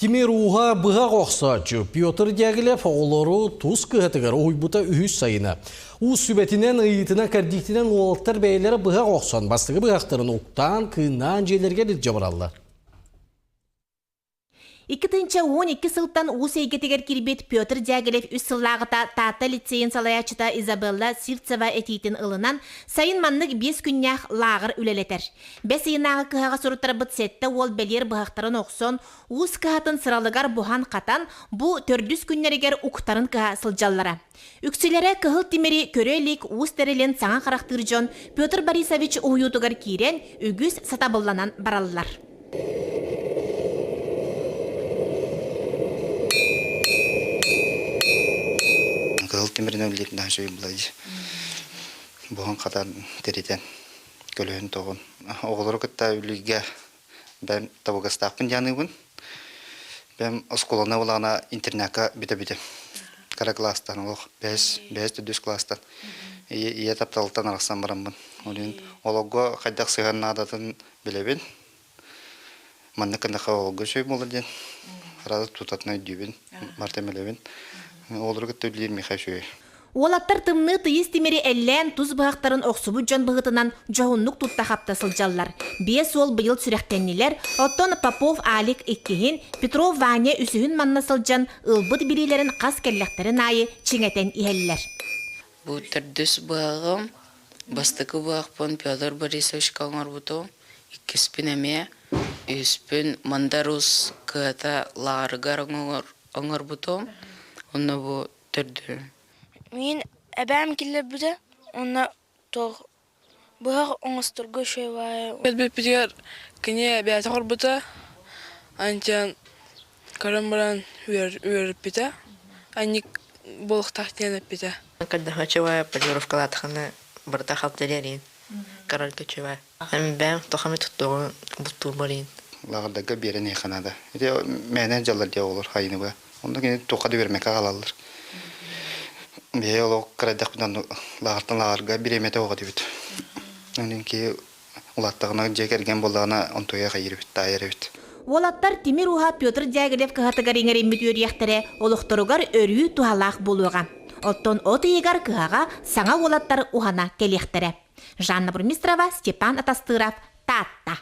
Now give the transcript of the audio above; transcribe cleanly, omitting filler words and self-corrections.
Тимир ууһа быһах охсооччу Петр Дягилев оҕолору тус кыһатыгар уһуйбута үһүс сайына. Уус сүбэтинэн, ыйыытынан, кэрдиитинэн уолаттар бэйэлэрэ быһах охсон, бастакы быһахтарын уктаан, кыыннаан дьиэлэригэр илдьэ бараллар. 2012 сылтан уус эйгэтигэр киирбит Петр Дягилев үс сыллааҕыта Таатта лицейин салайааччыта Изабелла Сивцева этиитин ылынан, сайын маннык биэс күннээх лааҕыр үлэлэтэр. Бэс ыйынааҕы кыһаҕа суруттарбыт сэттэ уол бэлиэр быһахтарын охсон, уус кыһатын сыралыгар буһан-хатан, бу төрдүс күннэригэр уктарын кыһа сылдьаллара. Үксүлэрэ кыһыл тимири көрө илик уус тэрилин саҥа харахтыыр дьон Петр Борисович уһуйуутугар киирэн, үгүс сатабылланан бараллар. Кыһыл тимиринэн үлэлиир наһаа үчүгэй буолла буһан-хатан тиритэн көлөһүн тоҕун оҕолору кытта үлэлииргэ бэйэм табыгастаахпын диэн аныыбын. Бэйэм оскуоланы булаҕына интернакка бүтэ-бүтэ. Кыра кылаастан олох бэһис, бэһис төрдүс кылаастан ийэ, ийэ тапталыттан арахсан бараммын. Ол иһин олорго хайдах сыһыан наадатын билэбин. Маннык гыннахха оҕолорго үчүгэй буолар диэн сразу тутатына өйдүүбүн, барытын билэбин. Оҕолору кытта үлэлиир миэхэ үчүгэй. Уолаттар тымныы тыйыс тимири эллээн тус быһахтарын охсубут дьон быһыытынан дьоһуннук тутта-хапта сылдьаллар. Биэс уол быйыл сүрэхтэннилэр, оттон Попов Алик иккиһин, Петров Ваня үсүһүн манна сылдьан ылбыт билиилэрин хас кэллэхтэрин аайы чиҥэтэн иһэллэр. Бу төрдүс быһаҕым, бастакы быһахпын Петр Борисовичка оҥорбутум, иккиспин эмиэ, үһүспүн Мандар Уус кыһата лааҕырыгар оҥорбутум, онно бу төрдү. Мин эбээм киллэрбитэ уонна туох быһах оҥосторго үчүгэй Кэлбиппитигэр кини бэйэтэ корбута, анчан көрөн баран үөрүппүтэ, анньык буолуохтаах диэн эппитэ. Көрдөһөөччү полировкалаатахына барыта халтарыарыйын королька үчүгэй. Бэйэм тохами туттуоҕун буттуурбар иин. Лааҕырдарга биэрэн иһиэххэ наада. Ити мээнэ дьаллар дьэ оҕолор хайыныга. Онно кини туохха да үөрэммэккэ хаалаллар. Биһиги олох кырайдахпытына онно лааҕыртан лааҕырга бириэмэтэ оҕо этибит. Онон киһи улааттаҕына дьиэ кэргэн буоллаҕына онтуйа хайыыр эбит, таайар эбит. Уолаттар тимир ууһа Петр Дягилев кыһатыгар иҥэриммит үөрүйэхтэрэ олохторугар өрүү туһалаах буолуоҕа. Оттон от ыйыгар кыһаҕа саҥа уолаттар уһана кэлиэхтэрэ. Жанна Бурмистрова, Степан Атастыров, Таатта.